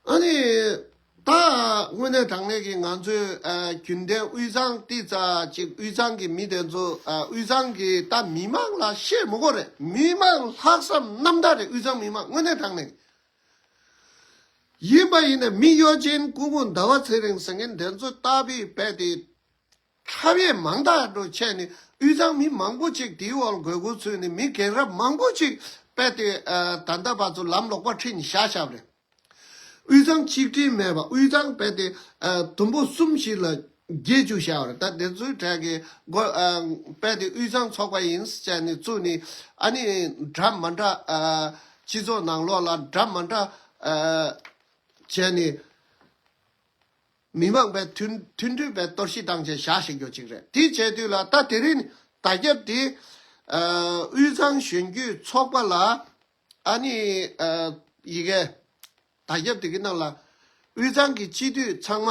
ཨ་ནི་ད་དངོས་གནས་དྲང་གནས་ཀྱི་ང་ཚོའི་ཨ་རྒྱུན་ལྡན་དབུས་གཙང་ཏི་ཙ་ཅིག་དབུས་གཙང་གི་མི་དེ་ཚོ་ཨ་དབུས་གཙང་གི་ད་མི་མང་ལ་བཤད་མི་དགོས་རེད། མི་མང་ལྷག་བསམ་རྣམ་དག་རེད། དབུས་གཙང་མི་མང་དངོས་གནས་དྲང་གནས་ཀྱི། ཡིན་པ་ཡིན་ན་མི་གཡོ་ཅན་སྐུ་ངོ་ཟླ་བ་ཚེ་རིང་ཟེར་མཁན་དེ་ཚོ་ལྟ་བུའི་དཔེ་དེ་འཁྲབ་ཡས་མང་དག་འགྲོ་བྱས་ནས་དབུས་གཙང་མི་མང་པོ་ཅིག་དེའི་འོག་དགོས་མཁོ་ཚུད་ནས་མི་རྒན་རབས་མང་པོ་ཅིག་དཔེ་དེ་ཨ་ད་ལྟ་བར་དུ་ལམ་ལོག་པ་ཁྲིད་ནས་བཞག་བཞག་པ་རེད། དབུས་གཙང་གཅིག་སྒྲིལ་མེད་པ། དབུས་གཙང་དཔེ་དེ་ཨ་དུམ་བུ་གསུམ་ཞིག་ལ་རྒྱས་བཅུག་བཞག་པ་རེད། ད་དེ་ཚོའི་གྲས་ཀྱི་སྒོ་ཨ་དཔེ་དེ་དབུས་གཙང་ཚོགས་པ་ཡིན་ཟེར་ནས་བཙུགས་ནས་ཨ་ནི་འདྲ་མ་འདྲ་ཨ་སྤྱི་ཚོགས་ནང་ལོགས་ལ་འདྲ་མ་འདྲ་ཨ་བྱས་ནས། མི་མང་པའི་མཐུན་མཐུན་སྒྲིལ་པའི་གཏོར་བཤིག་བཏང་བྱས་བཞག་བཞག་རྒྱུ་ཅིག་རེད། དེ་བྱས་དུས་ལ་ད་དེ་རིང་བརྡ་ཁྱབ་དེ་ཨ་དབུས་གཙང་གཞོན་སྐྱེས་ཚོགས་པ་ལ་ཨ་ནི་ཨ་ཡི་གེ་བརྡ་ཁྱབ་དེ་གི་ནང་ལ་དབུས་གཙང་གི་སྤྱི་འཐུས་ཚང་མ་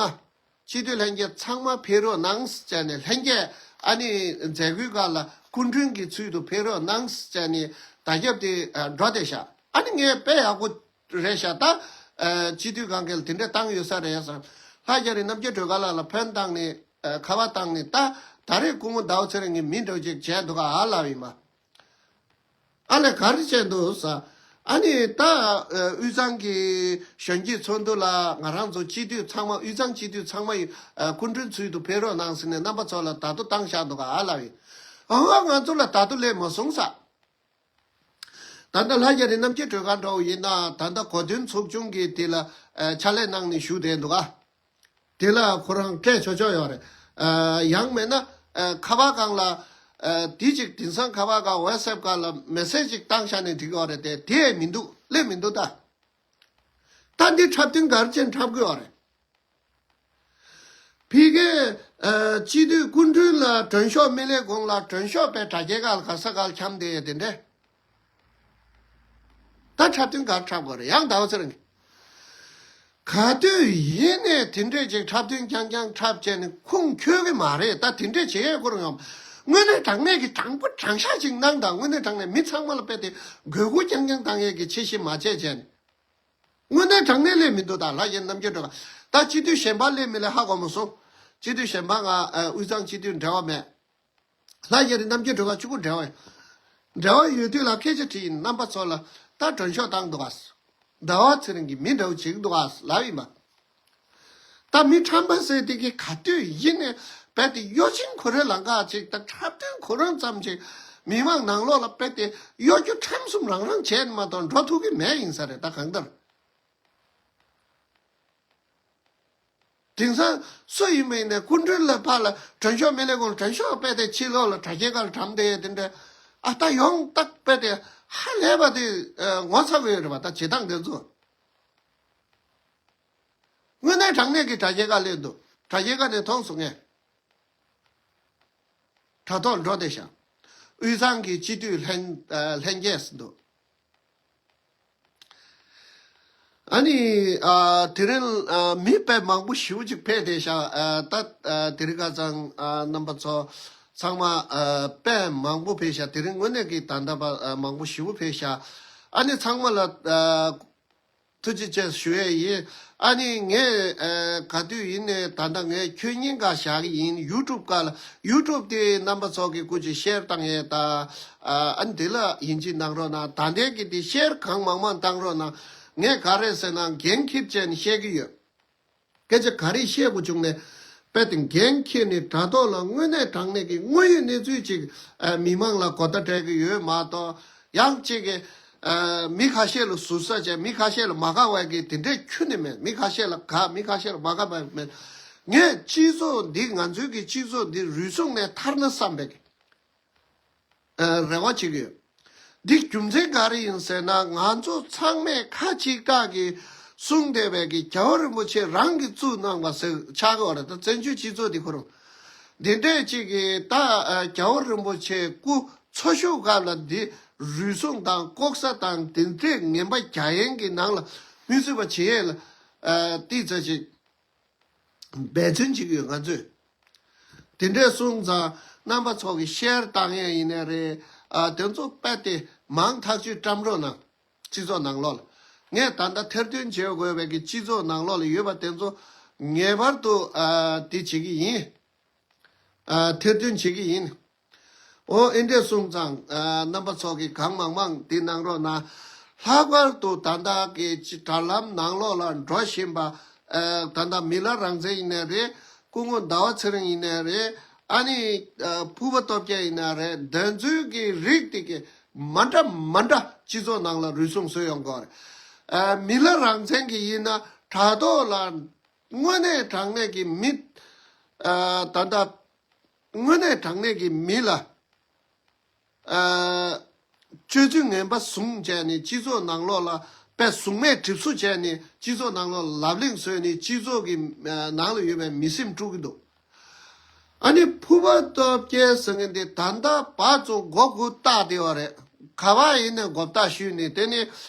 སྤྱི་འཐུས་ལྷན་རྒྱས་ཚང་མ་ཕེབས་རོགས་གནང་ཟེར་ནས་ལྷན་རྒྱས་ཨ་ནི་མཛད་སྒོའི་སྒང་ལ་སྐུ་མགྲོན་གྱི་ཚུལ་དུ་ཕེབས་རོགས་གནང་ཟེར་ནས་བརྡ་ཁྱབ་དེ་ཨ་འགྲོ་བསྡད་ཤག་ཨ་ནི་ངས་དཔེ་ཡག་པོ་རེད་ཤག་ད་ཨ་སྤྱི་འཐུས་གང་གལ་དེ་འདྲ་བཏང་ཡོད་ས་རེད་ཟེར། ལྷ་རྒྱ་རི་རྣམ་རྒྱལ་སྒྲོལ་དཀར་ལགས་ལ་ཕོན་བཏང་ནས་ཨ་ཁ་པར་བཏང་ནས་ད་ད་རེས་སྐུ་ངོ་ཟླ་བ་ཚེ་རིང་གི་མི་འདྲ་བོ་ཅིག་བྱས་འདུག་ག་ཨ་ལབ་ཡིན་པ། ཨ་ལས་ག་རེ་བྱས་འདུག་ཟེར། ཨ་ནི་ད་ཨ་དབུས་གཙང་གི་གཞོན་སྐྱེས་ཚོགས་འདུ་ལ་ང་རང་ཚོ་སྤྱི་འཐུས་ཚང་མ་དབུས་གཙང་སྤྱི་འཐུས་ཚང་མ་ཡི་ཨ་སྐུ་མགྲོན་ཚུལ་དུ་ཕེབས་རོགས་གནང་ཟེར་ནས་རྣམ་པ་ཚོ་ལ་བརྡ་ཐོ་བཏང་བཞག་འདུག་ག་ཨ་ལབ་ཡིན། ཨ་ང་ཚོ་ལ་བརྡ་ཐོ་སླེབས་མ་སོང་ཟེར། ད་ལྟ་ལྷ་རྒྱ་རི་རྣམ་རྒྱལ་སྒྲོལ་དཀར་འདྲ་བོ་ཡིན་ན་ད་ལྟ་གོ་སྟོན་ཚོགས་ཆུང་གི་དེ་ལ་ཨ་ཕྱག་ལས་གནང་ནས་བཞུགས་བསྡད་འདུག་ག་དེ་ལ་ཁོ་རང་སྤྲད་ཆོག་ཆོག་ཡོད་རེད། ཨ་ཡང་མེད་ན་ཨ་ཁ་པར་སྒང་ལ་ཨ་དེ་ཅིག་དེང་སང་ཁ་པར་སྒང་ཝ་ཊི་སི་ཨེབ་སྒང་ལ་མེ་སེ་ཇི་ཅིག་བཏང་བཞག་ནས་འགྲིག་གི་ཡོད་རེད་དེ། དེ་མི་འདུག་སླེབས་མི་འདུག་ད་ད་འདི་འཁྲབ་སྟོན་ག་རེ་བྱས་འཁྲབ་གི་ཡོད་རེད། ཕ་གིའི་ཨ་སྤྱི་འཐུས་སྐུ་མགྲོན་ལ་མགྲོན་ཤོག་མི་སླེབས་གོང་ལ་མགྲོན་ཤོག་པའི་དྲ་རྒྱའི་སྒང་ལ་ག་ས་ག་ལ་འཁྱམས་བསྡད་ཡོད་དེ་འདྲས། ད་འཁྲབ་སྟོན་ག་རེ་འཁྲབ་དགོས་རེད། ཡང་ཟླ་བ་ཚེ་རིང་གིས། ག་དུས་ཡིན་ནས་དེ་འདྲས་ཅིག་འཁྲབ་སྟོན་རྐྱང་རྐྱང་འཁྲབ་བྱས་ནས་ཁུངས་འཁྱོལ་གི་མ་རེད། ད་དེ་འདྲས་བྱེད་ཡས་ཁོ་རང་ཡོང་། དངོས་གནས་དྲང་གནས་ཀྱི་དྲང་པོ་དྲང་བཞག་ཅིག་གནང་དང་། དངོས་གནས་དྲང་གནས་མི་ཚང་མ་ལ་དཔེ་དེ་དགོས་མཁོ་རྐྱང་རྐྱང་བཏང་ཡས་ཀྱི་ཆེ་བཞི་མ་བྱས་བྱས་ནས། དངོས་གནས་དྲང་གནས་སླེབས་མི་འདུག་ད་ལྷ་རྒྱ་རི་རྣམ་རྒྱལ་སྒྲོལ་དཀར་ད་སྤྱི་འཐུས་གཞན་པ་སླེབས་མི་སླེབས་ཧ་གོ་མ་སོང་། སྤྱི་འཐུས་གཞན་པ་ང་ཨ་དབུས་གཙང་སྤྱི་འཐུས་འབྲེལ་བ་མེད། ལྷ་རྒྱ་རི་རྣམ་རྒྱལ་སྒྲོལ་དཀར་གཅིག་པུ་འབྲེལ་བ་ཡོད། འབྲེལ་བ་ཡོད་དུས་ལ་སྐད་ཆ་དྲིས་ཡིན། རྣམ་པ་ཚོ་ལ་ད་མགྲོན་ཤོག་བཏང་འདུག་ག་ཟླ་བ་ཚེ་རིང་གིས་མི་འདྲ་བོ་བྱེད་ཀྱི་འདུག་ག་ལབ་ཡིན་པ། ད་མི་ཁྲམ་པ་ཟེར་དེ་གི་ག་དུས་ཡིན་ནས་རྦད་དེ་གཡོ་ཅན་ཁོ་རའི་ལམ་ཁ་ཅིག་ད་འཁྲབ་སྟོན་ཁོ་རང་ཙམ་ཅིག་མི་མང་ནང་ལོགས་ལ་རྦད་དེ་གཡོ་སྒྱུ་ཁྲམ་གསུམ་རང་རང་བྱས་ནས་མ་གཏོགས་འགྲོ་ཐུབ་ཀྱི་མེད་ཡིན་ས་རེད། ད་གང་ལྟར། དེང་སང་སུ་ཡིན་པ་ཡིན་ནའི་སྐུ་མགྲོན་ལ་ཕར་ལ་མགྲོན་ཤོག་མི་སླེབས་གོང་མགྲོན་ཤོག་རྦད་དེ་ཕྱི་ལོགས་ལ་དྲ་རྒྱའི་སྒང་ལ་བཀྲམ་བསྡད་ཡོད་དེ་འདྲ། ཨ་ད་ཡོང་ཏག་རྦད་དེ་ཧ་ལས་པ་དེ་ངོ་ཚ་གི་ཡོད་རེད་པ། ད་བྱེད་སྟངས་དེ་ཚོ། དངོས་གནས་དྲང་གནས་ཀྱི་དྲ་རྒྱའི་སྒང་སླེབས་འདུག་དྲ་རྒྱའི་སྒང་ནས་མཐོང་སོང་ངས། དྲ་ཐོག་འགྲོ་བསྡད་ཤག་དབུས་གཙང་གི་སྤྱི་འཐུས་ལྷན་ཨ་ལྷན་རྒྱས་འདུག་ཨ་ནི་ཨ་དེ་རིང་ཨ་མི་དཔེ་མང་པོ་ཞེ་པོ་ཅིག་ཕེབས་བསྡད་ཤག་ཨ་ད་ཨ་དེ་རིང་ཁ་སང་ཨ་རྣམ་པ་ཚོ་ཚང་མ་ཨ་དཔེ་མང་པོ་ཕེབས་ཤག་དེ་རིང་དངོས་གནས་ཀྱི་ད་ལྟ་བར་ཨ་མང་པོ་ཞེ་པོ་ཕེབས་ཤག་ཨ་ནི་ཚང་མ་ལ་ཨ་ཐུགས་རྗེ་ཆེ་ཞུ་ཡས་ཡིན། ཨ་ནི་ངས་ཨ་ག་དུས་ཡིན་ནའི་ད་ལྟ་ངས་ཁྱོད་སྙིང་ག་བཞག་གི་ཡིན། ཡུ་ཊུབ་སྒང་ལ་ཡུ་ཊུབ་དེ་རྣམ་པ་ཚོ་གི་སྐུ་མཁྱེན་ཤེར་བཏང་ཡས་དང་། ཨ་ནི་དེ་ལ་ཡིན་གཅིག་གནང་རོགས་གནང་། ད་ལྟའི་གི་དེ་ཤེར་གང་མང་མང་བཏང་རོགས་གནང་། ངས་ག་རེ་ཟེར་ན་འགན་འཁྱེར་བྱས་ནས་བཤད་ཀྱི་ཡོད། སྐད་ཆ་ག་རེ་བཤད་དགོས་བྱུང་ནས་རྦད་དེ་འགན་འཁྱེར་ནས་དྲ་ཐོག་ལ་དངོས་གནས་དྲང་གནས་ཀྱི་དངོས་ཡོད་གནས་ཚུལ་ཅིག་ཨ་མི་མང་ལ་གོ་བརྡ་སྤྲད་ཀྱི་ཡོད་མ་གཏོགས། ཡང་གཅིག་གིས་ཨ་མི་ཁ་ཤས་ལ་ཟུར་ཟ་བྱས། མི་ཁ་ཤས་ལ་མ་དགའ་བ་གི་དེ་འདྲས་ཁྱོན་ནས་མེད། མི་ཁ་ཤས་ལ་དགའ། མི་ཁ་ཤས་ལ་མ་དགའ་བ་མེད། ངས་སྤྱི་ཚོགས་འདི་ང་ཚོའི་གི་སྤྱི་ཚོགས་འདི་རུལ་སུངས་ནས་ཐར་ན་བསམ་པའི་གི་ཨ་རེ་བ་བྱེད་ཀྱི་ཡོད། འདི་རྒྱུ་མཚན་ག་རེ་ཡིན་ཟེར་ན། ང་ཚོ་ཚང་མས་ཁ་གཅིག་གྲགས་ཀྱིས་གསུངས་བསྡད་པའི་གི་རྒྱལ་བ་རིན་པོ་ཆེ་རང་གིས་བཙུགས་གནང་བ་ཟེར་ཆགས་ཀྱི་ཡོད་རེད། ད་བཙན་བྱོལ་སྤྱི་ཚོགས་འདི་ཁོ་རང་འདི་འདྲས་ཅིག་གིས། ད་ཨ་རྒྱལ་བ་རིན་པོ་ཆེ་སྐུ་འཚོ་བཞུགས་སྐབས་ལ་འདི་རུལ་སུངས་དང་ལྐོག་ཟ་དང་འདི་འདྲས་ངན་པ་རྒྱག་ཡས་ཀྱི་ནང་ལ་མི་བཟོད་པ་བྱེད་ཡས་ལ་ཨ་ཏི་ཙ་ཅིག་འབད་བརྩོན་བྱེད་ཀྱི་ཡོད། ང་ཚོས་དེ་འདྲས་གསུངས་ཙང་། རྣམ་པ་ཚོ་གི་ཤེར་བཏང་ཡས་ཡིན་ནའི་རེད། ཨ་དེ་ཚོ་རྦད་དེ་མང་ཐག་ཆོད་བཀྲམ་རོགས་གནང་། སྤྱི་ཚོགས་ནང་ལོགས་ལ། ངས་ད་ལྟ་ཐེར་འདོན་བྱེད་དགོས་པའི་གི་སྤྱི་ཚོགས་ནང་ལོགས་ལ་ཡོད་པ་དེ་ཚོ་ངེས་པར་དུ་ཨ་དེ་བྱེད་ཀྱི་ཡིན། ཨ་ཐེར་འདོན་བྱེད་ཀྱི་ཡིན། འོ་ཨེ་འདྲས་གསུངས་ཙང་། ཨ་རྣམ་པ་ཚོ་གིས་གང་མང་མང་འདི་གནང་རོགས་གནང་། ལྷག་པར་དུ་ད་ལྟ་གི་ཅི་དྲ་ལམ་ནང་ལོགས་ལ་འགྲོ་བཞིན་པ། ཨ་ད་ལྟ་མི་ལ་རང་བཙན་ཡིན་ནའི་རེད། སྐུ་ངོ་ཟླ་བ་ཚེ་རིང་ཡིན་ནའི་རེད། ཨ་ནི་ཨ་ཕུར་པ་སྟོབས་རྒྱལ་ཡིན་ནའི་རེད། འདི་ཚོའི་གི་རིགས་དེ་གི་མ་འདྲ་མ་འདྲ་སྤྱི་ཚོགས་ནང་ལ་རུལ་སུངས་བཟོས་ཡོང་གི་ཡོད་རེད། ཨ་མི་ལ་རང་བཙན་གི་ཡིན་ན་དྲ་ཐོག་ལ་དངོས་གནས་དྲང་གནས་ཀྱི་མི། ཨ་ད་ལྟ་དངོས་གནས་དྲང་གནས་ཀྱི་མི་ལ་ཨ་སྤྱོད་ཚུལ་ངན་པ་བཟུང་བྱས་ནས་སྤྱི་ཚོགས་ནང་ལོགས་ལ་དཔེ་གཟུགས་མེད་གྲིབ་གཟུགས་བྱས་ནས་སྤྱི་ཚོགས་ནང་ལོགས་ལ་ལབ་གླེང་བཟོས་ནས་སྤྱི་ཚོགས་ཀྱི་ཨ་ནང་ལ་ཡོད་པའི་མི་སེམས་དཀྲུག་གི་འདུག་ཨ་ནི་ཕུར་པ་སྟོབས་རྒྱལ་ཟེར་མཁན་དེ་ད་ལྟ་བར་དུ་མགོ་སྒུར་བཏགས་བསྡད་པ་རེད། ག་པར་ཡིན་ནའི་མགོ་བཏགས་གཞུས་ནས། དེ་ནི་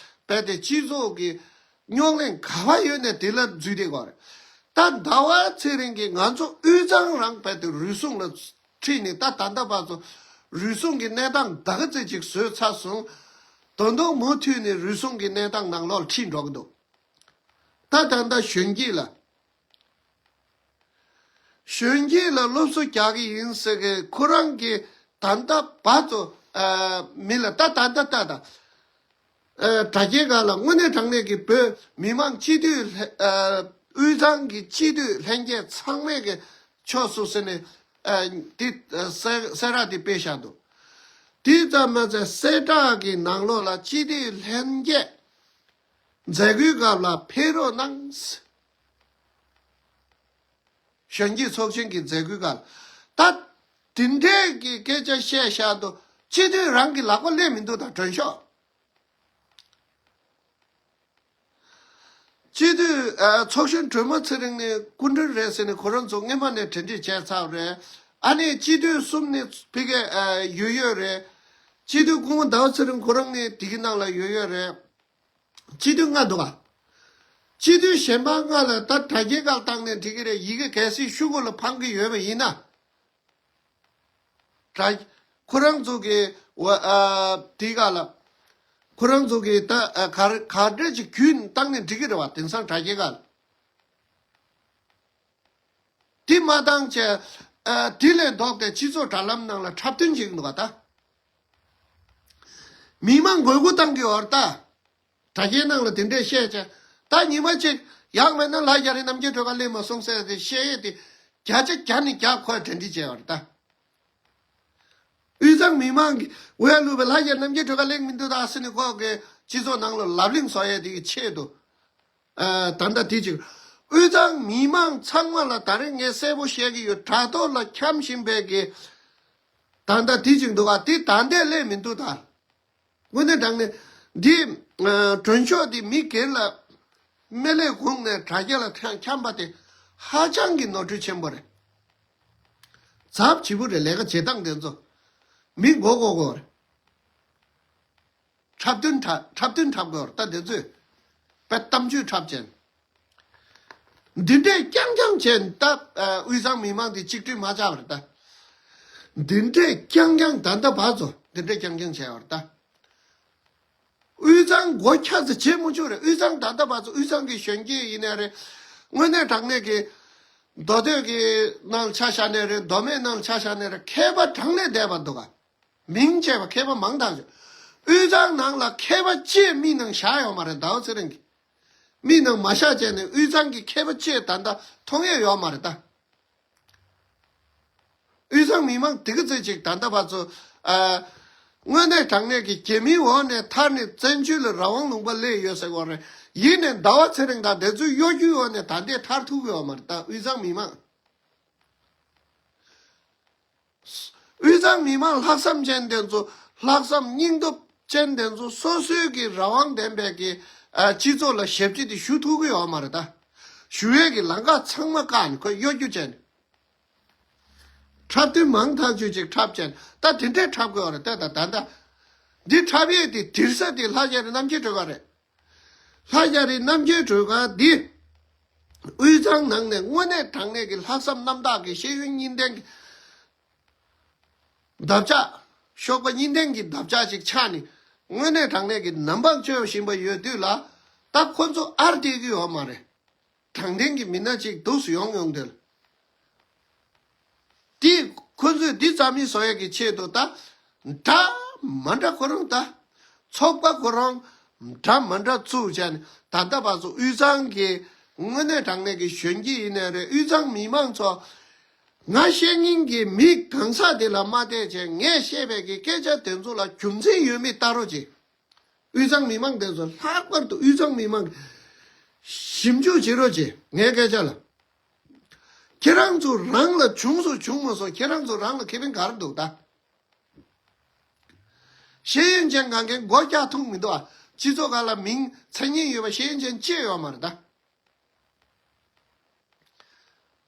རྦད་དེ་སྤྱི་ཚོགས་ཀྱི་རྙོག་གླེང་ག་པར་ཡོད་ནའི་དེ་ལ་འཛུལ་བསྡད་ཀྱི་ཡོད་རེད། ད་ཟླ་བ་ཚེ་རིང་གིས་ང་ཚོ་དབུས་གཙང་རང་རྦད་དེ་རུལ་སུངས་ལ་ཁྲིད་ནས། ད་ད་ལྟ་བར་དུ་རུལ་སུངས་ཀྱི་གནས་སྟངས་ད་ག་ཚོད་ཅིག་བཟོས་ཚར་སོང་། ད་དུང་མུ་མཐུད་ནས་རུལ་སུངས་ཀྱི་གནས་སྟངས་ནང་ལོགས་ལ་ཁྲིད་འགྲོ་གི་འདུག་ད་ད་ལྟ་གཞོན་སྐྱེས་ལ། གཞོན་སྐྱེས་ལ་སློབ་གསོ་རྒྱག་གི་ཡིན་ཟེར་གི། ཁོ་རང་གིས་ད་ལྟ་བར་དུ་ཨ་མི་ལ། ད་ད་ལྟ་ད་ད་ཨ་དྲ་རྒྱའི་སྒང་ལ་དངོས་གནས་དྲང་གནས་ཀྱི་བོད་མི་མང་སྤྱི་འཐུས་ལྷན། ཨ་དབུས་གཙང་གི་སྤྱི་འཐུས་ལྷན་རྒྱས་ཚང་མས་གི་ཕྱོགས་སུ་ཟེར་ནས་ཨ་འདི་ཨ་གསལ་གསལ་བསྒྲགས་འདི་སྤེལ་བཞག་འདུག་དེ་ཙམ་མ་ཟད་གསལ་བསྒྲགས་ཀྱི་ནང་ལོགས་ལ་སྤྱི་འཐུས་ལྷན་རྒྱས་མཛད་སྒོའི་སྐབས་ལ་ཕེབས་རོགས་གནང་། གཞོན་སྐྱེས་ཚོགས་ཆེན་གྱི་མཛད་སྒོའི་སྐབས་ལ། ད་དེ་འདྲས་ཀྱི་སྐད་ཆ་བཤད་བཞག་འདུག་སྤྱི་འཐུས་རང་གི་ལག་པ་སླེབས་མི་འདུག་ད་མགྲོན་ཤོག་སྤྱི་འཐུས་ཨ་ཚོགས་གཞོན་སྒྲོལ་མ་ཚེ་རིང་ནི་སྐུ་མགྲོན་རེད་ཟེར་ནས་ཁོ་རང་ཚོ་སྔོན་མ་ནས་གྲ་སྒྲིག་བྱས་ཚར་བ་རེད། ཨ་ནི་སྤྱི་འཐུས་གསུམ་ནི་ཕ་གིར་ཨ་ཡོད་ཡོད་རེད། སྤྱི་འཐུས་སྐུ་ངོ་ཟླ་བ་ཚེ་རིང་ཁོ་རང་ནི་དེ་གི་ནང་ལ་ཡོད་ཡོད་རེད། སྤྱི་འཐུས་ལྔ་འདུག་ག་སྤྱི་འཐུས་གཞན་པ་ལྔ་ལ་ད་དྲ་རྒྱའི་སྒང་བཏང་ནས་འགྲིག་གི་རེད། ཡི་གེ་གལ་སྲིད་ཤོག་གུ་ལ་འཕང་གི་ཡོད་པ་ཡིན་ན། དྲ་ཁོ་རང་ཚོ་གི་ཝ་ཨ་དེའི་སྒང་ལ། ཁོ་རང་ཚོ་གི་ད་ཨ་ག་རེ་ག་འདྲ་ཅིག་བརྒྱུད་བཏང་ནས་འགྲིག་གི་རེད་བ། དེང་སང་དྲ་རྒྱའི་སྒང་ལ། དེ་མ་བཏང་བྱས། ཨ་དེ་ལས་ལྡོག་སྟེ་སྤྱི་ཚོགས་དྲ་ལམ་ནང་ལ་འཁྲབ་སྟོན་བྱེད་ཀྱི་འདུག་ག་ད་མི་མང་མགོ་སྐོར་བཏང་གི་ཡོད་རེད་ད། དྲ་རྒྱའི་ནང་ལ་དེ་འདྲས་བཤད་བྱས། ད་ཉི་མ་གཅིག་ཡག་མེད་ན་ལྷ་རྒྱ་རི་རྣམ་རྒྱལ་སྒྲོལ་དཀར་སླེབས་མ་སོང་ཟེར་ཏེ་བཤད་ཡས་དེ་བརྒྱ་ཆ་བརྒྱ་ནས་བརྒྱ་ཁོས་གྲ་སྒྲིག་བྱས་ཡོད་རེད་ད། དབུས་གཙང་མི་མང་གིས་འོས་བླུགས་པའི་ལྷ་རྒྱ་རི་རྣམ་རྒྱལ་སྒྲོལ་དཀར་སླེབས་མི་འདུག་ད་ཟེར་ནས་ཁོ་གིས་སྤྱི་ཚོགས་ནང་ལ་ལབ་གླེང་བཟོ་ཡས་དེ་གི་ཆེད་དུ། ཨ་ད་ལྟ་དེ་ཅིག་དབུས་གཙང་མི་མང་ཚང་མ་ལ་ད་རེས་ངས་གསལ་པོ་བཤད་ཀྱི་ཡོད། དྲ་ཐོག་ལ་འཁྱམ་བཞིན་པའི་གི་ད་ལྟ་དེ་ཅིག་འདུག་ག་དེ་ད་ལྟའི་སླེབས་མི་འདུག་ད། དངོས་གནས་དྲང་གནས་འདི་ཨ་མགྲོན་ཤོག་འདི་མི་སྒེར་ལ་སྨན་བླའི་གུང་ནས་དྲ་རྒྱ་ལ་འཁྱམ་པ་དེ་ཧ་ཅང་གི་ནོར་འཁྲུལ་ཆེན་པོ་རེད། ཚབས་ཆེ་པོ་རེད། ལས་ཀ་བྱེད་སྟངས་དེ་ཚོ་མི་མགོ་སྐོར་དགོས་རེད། འཁྲབ་སྟོན་འཁྲབ་འཁྲབ་སྟོན་འཁྲབ་དགོས་རེད་ད། དེ་ཚོས་དཔེ་གཏམ་བརྗོད་འཁྲབ་བྱས། འདི་འདྲས་རྐྱང་རྐྱང་བྱས་ད་ཨ་དབུས་གཙང་མི་མང་དེ་གཅིག་སྒྲིལ་མ་ཆགས་པ་རེད་ད། འདི་འདྲས་རྐྱང་རྐྱང་ད་ལྟ་བར་དུ་འདི་འདྲས་རྐྱང་རྐྱང་བྱས་པ་རེད་ད། དབུས་གཙང་སྒོ་ཁྱབ་ཙམ་བྱེད་མི་ཆོག་རེད། དབུས་གཙང་ད་ལྟ་བར་དུ་དབུས་གཙང་གི་གཞོན་སྐྱེས་ཡིན་ནའི་རེད། དངོས་གནས་དྲང་གནས་ཀྱི་མདོ་སྟོད་ཀྱི་ནང་ཆ་བཞག་ནའི་རེད། མདོ་སྨད་ནང་ཆ་བཞག་ནའི་རེད། མཁས་པ་གྲངས་ལས་འདས་པ་འདུག་ག་མིང་བརྗེས་པ་མཁས་པ་མང་དག་ཅིག་དབུས་གཙང་ནང་ལ་མཁས་པ་གཅིག་མིག་ནང་བཞག་ཡོད་མ་རེད། ཟླ་བ་ཚེ་རིང་གིས་མིག་ནང་མ་བཞག་བྱས་ནས་དབུས་གཙང་གི་མཁས་པ་གཅིག་ད་ལྟ་མཐོང་ཡས་ཡོད་མ་རེད་ད། དབུས་གཙང་མི་མང་དེ་ག་ཚོད་ཅིག་ད་ལྟ་བར་དུ་ཨ་དངོས་གནས་དྲང་གནས་ཀྱི་རྒྱ་མིའི་འོག་ནས་ཐར་ནས་བཙན་བྱོལ་ལ་རང་དབང་ལུང་པ་སླེབས་ཡོད་ཟེར་གོ་རེད། ཡིན་ནའི་ཟླ་བ་ཚེ་རིང་དང་དེ་ཚོའི་གཡོ་སྒྱུའི་འོག་ནས་ད་ལྟའི་ཐར་ཐུབ་ཡོད་མ་རེད་ད། དབུས་གཙང་མི་མང་ དབུས་གཙང་མི་མང་ལྷག་བསམ་ཅན་དེ་ཚོ། ལྷག་བསམ་སྙིང་སྟོབས་ཅན་དེ་ཚོ་སོ་སོའི་གི་རང་དབང་ལྡན་པའི་གི་ཨ་སྤྱི་ཚོགས་ལ་ཞབས་ཕྱི་དེ་ཞུ་ཐུབ་ཀྱི་ཡོད་མ་རེད་ད། ཞུ་ཡས་ཀྱི་ལམ་ཁ་ཚང་མ་བཀག་ནས་ཁོས་གཡོ་སྒྱུ་བྱས་ནས། འཁྲབ་དུས་མང་ཐག་ཆོད་ཅིག་འཁྲབ་བྱས་ནས་ད་དེ་འདྲས་འཁྲབ་དགོས་པ་རེད་ད། ད་ད་ད་འདི་འཁྲབ་ཡས་དེ་དིར་ས་དེ་ལྷ་རྒྱ་རི་རྣམ་རྒྱལ་སྒྲོལ་དཀར་རེད། ལྷ་རྒྱ་རི་རྣམ་རྒྱལ་སྒྲོལ་དཀར་འདི་དབུས་གཙང་ནང་ནས་དངོས་གནས་དྲང་གནས་ཀྱི་ལྷག་བསམ་རྣམ་དག་གི་ཤེས་ཡོན་གཉིས་ལྡན་གྱི་འདབ་ཆགས། གཤོག་པ་གཉིས་ལྡན་གྱི་འདབ་ཆགས་ཤིག་ཆགས་ནས་དངོས་གནས་དྲང་གནས་ཀྱི་ནམ་འབག་བཅོས་བཞིན་པ་ཡོད་དུས་ལ། ད་ཁོ་ཚོ་ཨར་བསྡད་ཀྱི་ཡོད་མ་རེད། དྲང་བདེན་གྱི་མི་སྣ་ཅིག་འདུག་སེ་ཡོང་ཡོང་དེ་ལ། དེ་ཁོ་ཚོས་འདི་རྩ་མེད་བཟོ་ཡས་ཀྱི་ཆེད་དུ་ད་འདྲ་མ་འདྲ་ཁོ་རང་ད་ཚོགས་པ་ཁོ་རང་འདྲ་མ་འདྲ་བཙུགས་བྱས་ནས། ད་ལྟ་བར་དུ་དབུས་གཙང་གི་དངོས་གནས་དྲང་གནས་ཀྱི་གཞོན་སྐྱེས་ཡིན་ནའི་རེད། དབུས་གཙང་མི་མང་ཚོ། ང་བཤད་མཁན་གྱི་མི་གང་ཟག་དེ་ལ་མ་བལྟས་བྱས། ངས་བཤད་པའི་གི་སྐད་ཆ་དེ་ཚོ་ལ་རྒྱུ་མཚན་ཡོད་མེད་ལྟ་རོགས་བྱེད། དབུས་གཙང་མི་མང་དེ་ཚོ། ལྷག་པར་དུ་དབུས་གཙང་མི་མང་ཞིབ་འཇུག་བྱེད་རོགས་བྱེད། ངའི་སྐད་ཆ་ལ། ཁྱེད་རང་ཚོ་རང་ལ་བྱུང་སོང་བྱུང་མ་སོང་། ཁྱེད་རང་ཚོ་རང་ལ་ཁེ་ཕན་ག་རེ་འདུག་ད། ཤེས་ཡོན་ཅན་གང་གའི་མགོ་བཀྱག་ཐུབ་མི་འདུག་ཨ། སྤྱི་ཚོགས་ཁག་ལ་མིང་མཚན་སྙན་ཡོད་པ་ཤེས་ཡོན་ཅན་གཅིག་ཡོད་མ་རེད་ད།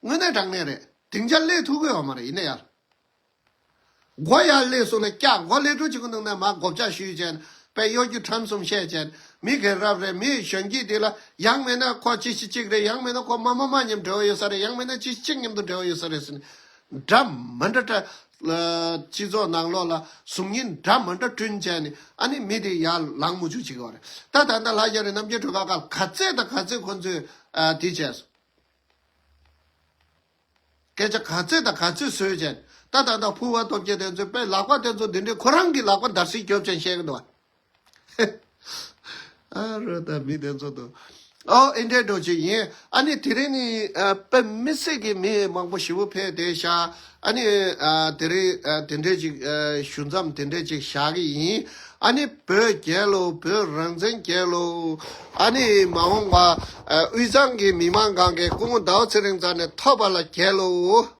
དངོས་གནས་དྲང་གནས་རེད། སྡིངས་ཆ་སླེབས་ཐུབ་ཀྱི་ཡོད་མ་རེད། ཡིན་ན་ཡང་མགོ་ཡར་སླེབས་སོང་ན་བཀྱག། མགོ་སླེབས་འགྲོ་བྱེད་ཀྱི་འདུག་ན་མར་མགོ་བཀྱག་གཞུས་བྱས་ནས་དཔེ་གཡོ་སྒྱུ་ཁྲམ་གསུམ་བཤད་བྱས་ནས། མི་རྒན་རབས་རེད། མི་གཞོན་སྐྱེས་དེ་ལ་ཡང་མིན་ན་ཁོ་ཅི་ཞིག་གཅིག་རེད། ཡང་མིན་ན་ཁོ་མ་མ་མ་མཉམ་འབྲེལ་བ་ཡོད་ས་རེད། ཡང་མིན་ན་ཅི་ཞིག་གཅིག་མཉམ་དུ་འབྲེལ་བ་ཡོད་ས་རེད་ཟེར་ནས། འདྲ་མ་འདྲ་འདྲ། སྤྱི་ཚོགས་ནང་ལོགས་ལ་གཟུགས་བརྙན་འདྲ་མ་འདྲ་བསྐྲུན་བྱས་ནས། ཨ་ནི་མི་དེ་ཡར་ལངས་མུ་བཅུག་བྱེད་ཀྱི་ཡོད་རེད། ད་ད་ལྟ་ལྷ་རྒྱ་རི་རྣམ་རྒྱལ་སྒྲོལ་དཀར་སྐབས་ག་ཚད་དང་ག་ཚད་ཁོ་ཚོས་ཨ་དེ་བྱས་སོང་། སྐད་ཆ་ག་ཚོད་དང་ག་ཚོད་བཟོས་བྱས། ད་ད་ལྟ་ཕུར་བ་སྟོབས་རྒྱལ་དེ་ཚོས་དཔེ་ལག་པ་དེ་ཚོ་འདི་འདྲའི་ཁོ་རང་གི་ལག་པ་འདར་སིག་རྒྱོབ་བྱས་བཤད་གི་འདུག་བ། ཨ་རོ་ད་མི་དེ་ཚོ་འདུག། ཨོ་ཨེ་འདྲའི་འགྲོ་ཅིག་ཡིན། ཨ་ནི་དེ་རིང་ནི་ཨ་དཔེ་མི་སྲིད་ཀྱི་མི་མང་པོ་ཞེ་པོ་ཕེབས་བསྡད་ཤག། ཨ་ནི་ཨ་དེ་རིང་ཨ་དེ་འདྲའི་ཅིག་ཨ་ཞུ་མཚམས་དེ་འདྲའི་ཅིག་བཞག་གི་ཡིན། ཨ་ནི་བོད་རྒྱལ་ལོ། བོད་རང་བཙན་རྒྱལ་ལོ། ཨ་ནི་མ་འོངས་པ་ཨ་དབུས་གཙང་གི་མི་མང་གང་གའི་སྐུ་ངོ་ཟླ་བ་ཚེ་རིང་རྩ་ནས་ཐོབ་པ་ལ་རྒྱལ་ལོ།